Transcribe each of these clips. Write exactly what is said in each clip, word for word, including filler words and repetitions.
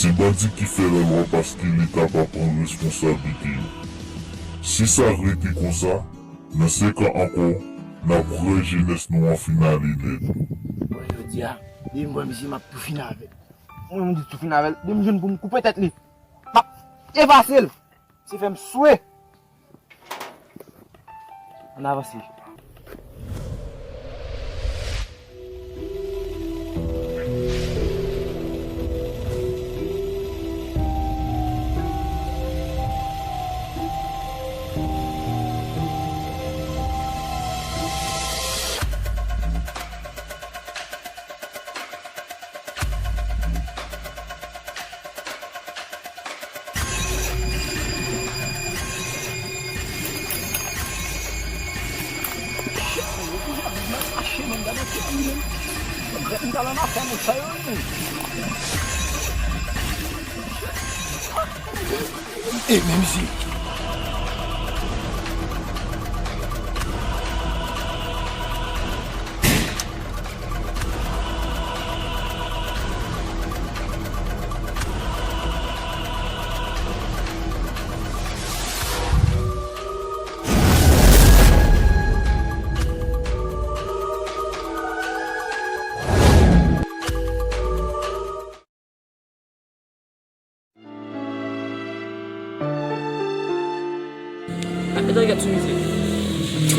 Se bandi ki fè lalwa paske Leta pa pran responsablite yo. Si sa rete konsa, nan senk an ankò, n ap wè jenès nou an fin ale nèt. Bon, jodi a, depi m wè misye, m ap tou fini avè l. Mwen, m di tou fini avè l. Depi m jwenn pou m koupe tèt li, m ap efase l. Se fè m swe. Ann avanse. E menm si Mete yon gèt sou mizik.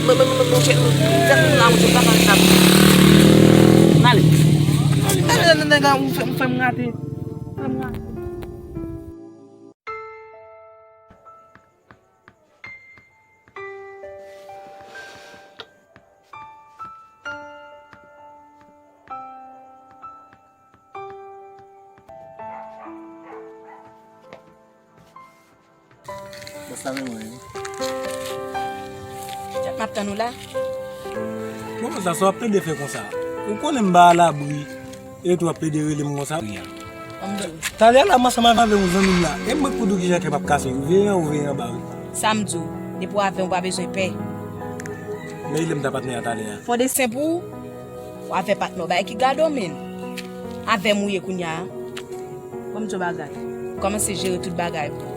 Mwen, mwen, mwen, mwen, mwen, mwen, tèt mwen la, mwen, se pa sa, sa. N ale. Nèg la, ou fè, ou fè m rate. Ou fè m rate. Bòs la, men mwen wi. Kòman sa, sa w ap tande fè konsa? Ou konnen m pa alabri, e tou w ap plede rele m konsa. Talè a la, m ansanm avè yon zanmi m la, e m mwen k pou di w kijan kè m ap kase. Ou veye anwo, ou veye anba wi. Sa m di w, depi w avè m, ou pa bezwen pè. Men rele m ta patnè a talè a. Fò de sen pou ou. W avè patnè w, bagay ki gade w menm. Avè m ou ye kounye a. Ban m di w bagay. Kòmanse jere tout bagay pou ou.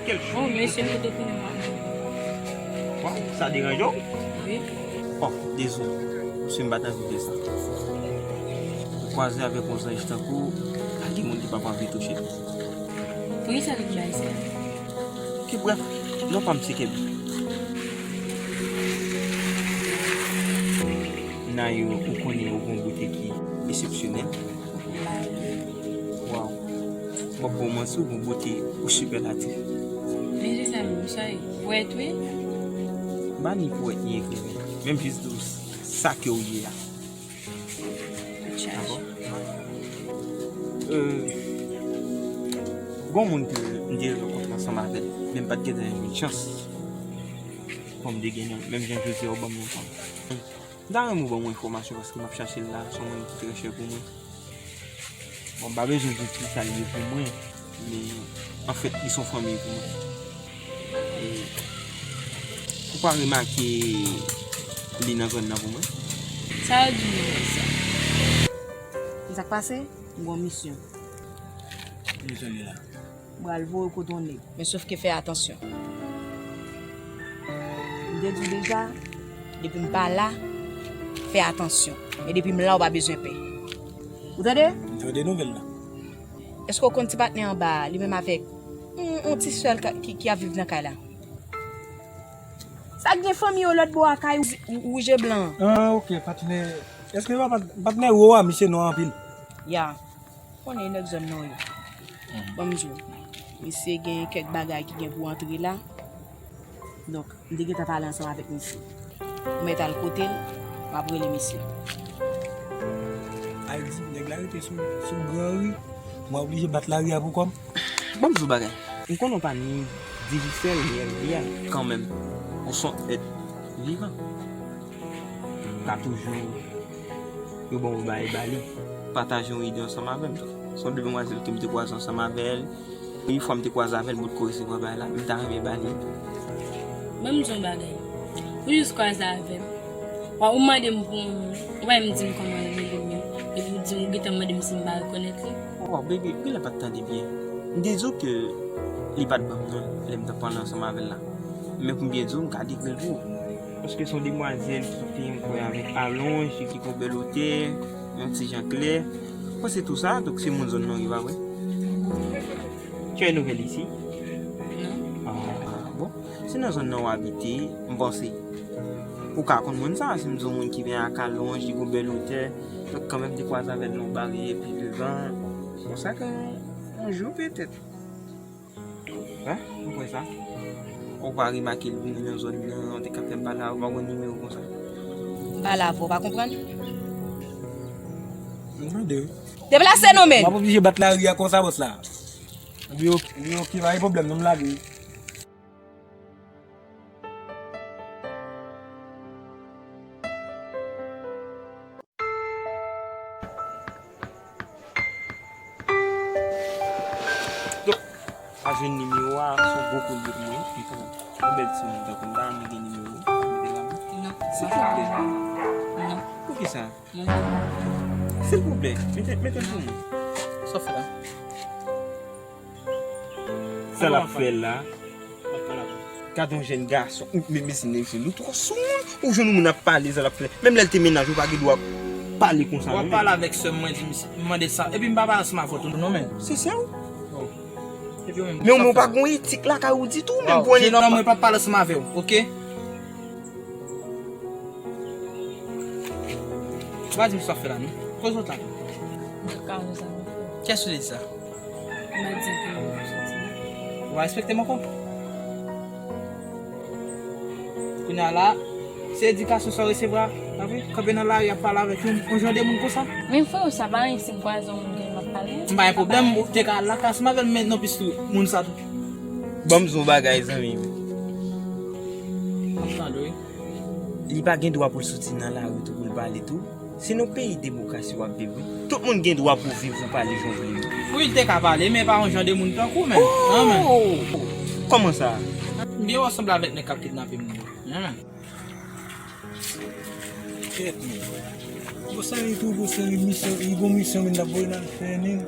Oh, mesye, nou te fini manje. Waw, sa deranje w? Wi. Oh, dezole. Mesye, m pa t anvi fè sa. Ou kwaze avèk yon zanj tankou w, pa gen moun ki p ap anvi touche l. Poukisa nou bay sa? Ki brèf, non pa m se Kèbi. Nayou, ou konnen ou gon bote ki eksepsyonèl. Waw. M ap ba w manti, ou gon bote ou sipèlatif. Men se sa menm, sa e. Ou wè tou wi. M pa ni powèt ni ekriven. Men m jis di w sa ke w ye a. Dakò. Euh, gon moun ke m te rankontre ansanm avè l, men m pa t gentan jwenn chans pou m te gen l, menm jan jodi a ou ban m yon tan. M ta renmen ou ban m yon enfòmasyon paske m ap chache l la, se yon moun ki trè chè pou mwen. Bon, m pa bezwen di w kisa l ye pou mwen, men anfèt, li se yon fanmi pou mwen. E, ou pa remake li nan zòn nan pou mwen? Sa yo di w nan sa? Sa k pase? M gon misyon. Ki misyon li la? M pral voye w kote yon nèg. Men sòf ke fè atansyon. M te di w deja, depi m pa la, fè atansyon. Men depi m la, ou pa bezwen pè. Ou tande? M tande nouvèl la. Èske w konn ti patnè anba a, li menm avèk yon, yon ti sè l ka, ki, ki ap viv nan kay la? Sa k gen fanmi yo lòt bò a kay ou, ou, ou je blan. Ah, ok, patnè. Èske se pa pat-, patnè wo a, misye non anpil? Ya. Konnen nèg zòn nan yo. Ban m di w. Misye gen kèk bagay ki gen pou antre la. Donk, m te gentan pale ansanm avèk misye. Ou mèt al kote l, m ap rele misye. Al di, nèg la rete sou, sou Gran Ri. Mwen oblije bat lari a pou kò m. Ban m di w bagay. M konnen w pa ni Digicel ni L V A. Kanmenm, ou se yon èt vivan. Ou ka toujou, yo ban w bagay, ba li. Pataje yon ide ansanm avè m. Se yon demwazèl ke m te kwaze ansanm avè l. Premye fwa m te kwaze avè l, m potko resevwa bagay la, m ta renmen ba li. Ban m di w yon bagay. Ou jis kwaze avè m. Ou mande m pou yon moun. Ou pa menm di m kòman l rele menm. Ou gentan mande m si m pa rekonèt li. Oh, baby, genlè pa t tande byen. M te di w ke li pa t ban m non lè m t ap pale ansanm avè l la. Men pou m byen di w, m ka dekri l pou ou. Paske se yon demwazèl ki te, m kwè, avèk alonj, ki gon bèl wotè, yon ti jan klè. Bon, se tou sa, donk se moun zòn nan, wi, pa vre? Tu es nouvelle ici? Non. Ah, bon. Se nan zòn nan w abite, m panse. Ou ka konn moun sa, si m di w moun ki byen ak alonj, li gon bèl wotè, donk kanmenm te kwaze avè l nan yon baryè pi devan. Bon, sa ka yon jou petèt. Wi, m kwè sa. Ou pa remake l vini nan zòn nan, ou te ka fè m pale avè w, pa gon nimewo konsa. M pale avè w, ou pa konprann? M tande wi. Deplase non, men! M ap oblije bat lari a konsa, bòs la. Wi, ok, wi, ok, pa gen pwoblèm, non, m lage wi. Donk, pa jwenn nimewo a, se yon gwo kou l ye pou mwen. Yon bèl timoun tankou m, pa janm gen nimewo, mete la. Non. Silvouplè. Non. Poukisa? Non. Silvouplè, mete, mete l pou mwen. Sa w fè la? Sa l ap fè la? Gade yon jèn gason, ou, men, men, men, men, nou twò sou moun. Ou jwenn yon moun ap pale, sa l ap fè. Menm lè l te mennaj ou, pa gen dwa pale konsa non. W ap pale avèk sè m, mwen di misye, m mande l sa. Epi m pa pale ansanm avè w tou non, men. Se sè w? Epi w menm, men w pa gon etik lakay ou ditou, menm pou yon jenòm, mwen p ap pale ansanm avè w, oke? Ou pa di m sa w fè la non. Kote w t al? Nan kay sa m fè. Kiyès ou te di sa? M pa di ke m soti la. Ou pa respekte m ankò. Kounye a la, se edikasyon sa w resevwa, pa vre? Kanpe nan lari ap pale avèk yon, yon jan de moun konsa. Men frè, sa pa anyen si m kwaze yon moun ke m ap pale. M pa gen pwoblèm, ou te ka al lakay ansanm avè l, men non plis tou, moun sa tou. Ban m di w yon bagay, zanmi m. M ap tande w wi. Li pa gen dwa pou l soti nan lari tou pou l pale tou. Se nan peyi demokrasi w ap viv wi. Tout moun gen dwa pou viv ou pale jan w vle wi. Wi, l te ka pale, men pa yon jan de moun tankou w, men. Oh! Kòman sa? M byen wè w sanble avèk nèg k ap kidnape moun yo. Kèt men. Gon seri tou, gon seri misyon, gon misyon men l ap voye n al fè men.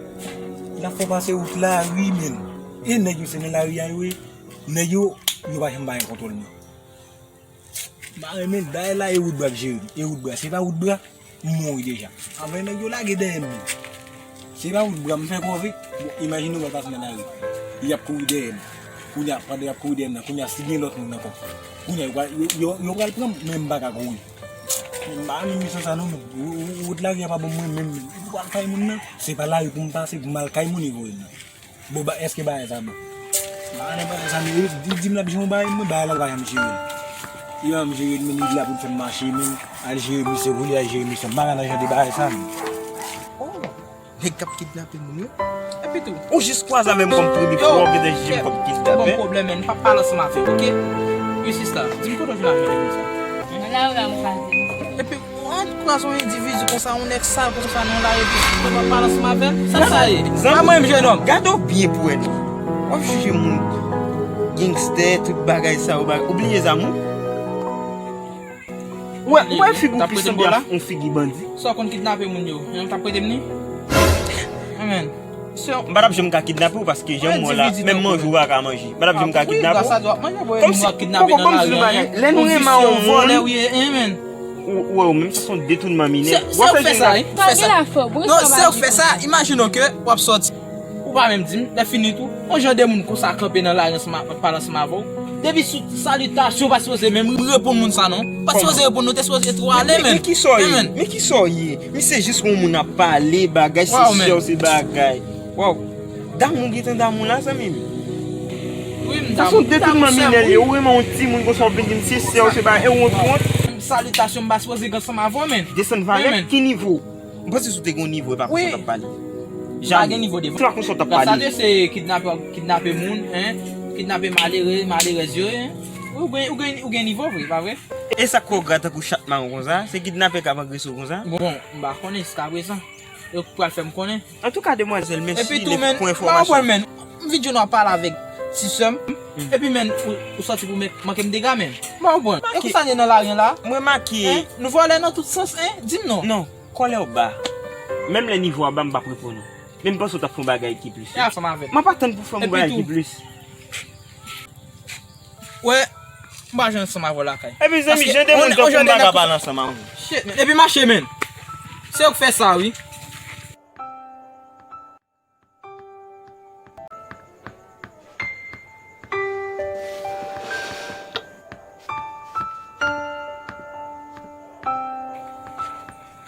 L ap fè w pase wout lari men. E nèg yo se nan lari a yo ye. Nèg yo, yo pa janm pa gen kontwòl men. M pa renmen l, dayè la e wout bra k jere m. E wout bra, se pa wout bra, m mouri deja. Anvan nèg yo lage dèyè m men. Se pa wout bra m fè kòve. Bon, imajine w al pase nan lari. Y ap kouri dèyè m. Kounye a, pandan y ap kouri dèyè m nan, kounye a, si gen lòt moun ankò. Kounye a, yo pral, yo, yo, yo pral pran m, men m pa ka kouri. M pa renmen misyon sa non, men. Wo-, wo-, wout lari a pa bon mwen menm. Pou al kay moun nan, se pa lari pou m pase, pou m al kay moun yo voye m nan. Bon, ba, èske bagay sa bon? M pa renmen bagay sa, men yo di, di m l ap jere yon bagay, mwen, bagay la, l pa janm jere l. Li pa janm jere l, men li la pou l fè m mache, men al jere misye pou li, al jere misye. M pa ka nan jan de bagay sa, men. Oh, nèg k ap kidnape moun yo. Epi tou, ou jis kwaze avè m kòm premye fwa, ou gentan jije m kòm kidnapè. Bon pwoblèm, men, m p ap pale ansanm avè w, oke? Wi, sista, di m kote w jwenn avè m sa. Nan lari a, m kwaze. Epi, ou ap kwaze yon endividi konsa, yon nèg sal konsa nan yon lari, epi ou p ap pale ansanm avè l? Sa sa ye? Pa mwen menm, jenòm. Gade w byen pou wè non. W ap jije moun gangstè, tout bagay sa yo, ba-, ou bliye zam ou? Ou wè, ou wè figi w plis sanble ak yon figi bandi. Sa w konn kidnape moun yo, yon t ap prete m li? Amen. M pa t ap janm ka kidnape w paske jan m wè w la, menm manje w pa ka manje. M pa t ap janm ka kidnape w. Kòmsi, poko ban m di w bagay. Lè nou renmen yon moun, ou wè w menm sa se yon detounman minè. W ap fè sa, wi. Pa gen afè w, non, se w fè sa, imajine w ke w ap sòti. Ou pa menm di m, lè fini tou, yon jan de moun konsa kanpe nan lari ansanm a, ap pale ansanm avè w. Depi sou salitasyon, w pa sipoze menm reponn moun sa non. W pa sipoze reponn, nou te sipoze tou ale menm. Men kisa w ye? Men kisa w ye? Misye jis wè yon moun ap pale bagay, se sè w se bagay. Waw. Damou gentan damou la, zanmi m. Wi, m damou. Sa se yon detounman minè l ye. Ou renmen yon timoun konsa w vin di m se sè w se bagay, e w wont, ou wont. Salitasyon, m pa sipoze gen ansanm avè w, men. Desann valè, ki nivo? M panse si w te gen yon nivo, e pa konsa w t ap pale. Jamè. M pa gen nivo devan. Se pa konsa w t ap pale. Gras a Dye, se kidnape, kidnape moun, en, kidnape malere, malerèz yo, en. Ou gen, ou gen, ou gen nivo vre, pa vre? E sa k fè w gra tankou chat mawon konsa? Se kidnapè k ap agrese w konsa? Bon, m pa konnen jiskaprezan. Yo pral fè m konnen. Antouka, demwazèl, mèsi pou enfòmasyon. Epi tou, men, m pa konprann, men. M vin jwenn w ap pale avèk ti sè m. Epi, men, ou, ou sòti pou men, manke m dega, men. M pa konprann. E kisa n ye nan lari a la? Mwen make. En? Nou vòlè nan tout sans, en? Di m non. Non. Kòlè w ba. Menm lè nivo a ba, m p ap reponn ou. Men m panse w t ap fè yon bagay ki plis. E ansanm avè m. M ap atann pou w fè yon bagay ki plis. Wè, m pa jwenn ansanm avè w lakay. Epi zanmi, jan de moun t ap fè m pa ka pale ansanm avè w. Shit, man. Epi mache, man. Se ou k fè sa, wi.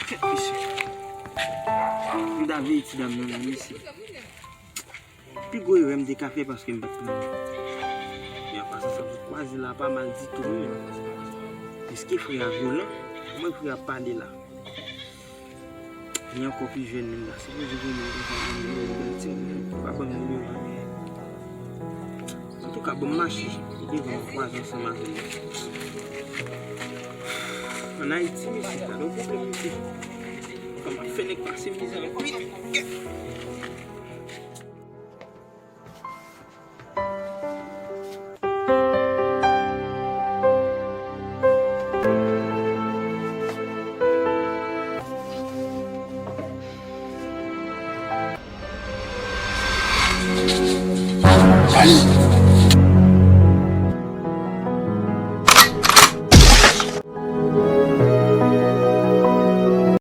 Kèt mesye. M ta veye ti dam nan la, mesye. Pi gwo erè m te ka fè paske m pa t konnen. Men an pasan sa m kwaze la pa mal ditou wi menm. Piske frè a vyolan, kòman frè a ap pale la? Li ankò pi jèn menm la, sipoze gen moun konsa ban m nimewo l, ti moun pa ban m nimewo l. Antouka, ban m mache devan m kwaze ansanm avè l. Ann Ayiti, mesye, gade yon pwoblèm, mesye. Kòman fè nèg pase mizè anpil. Dani,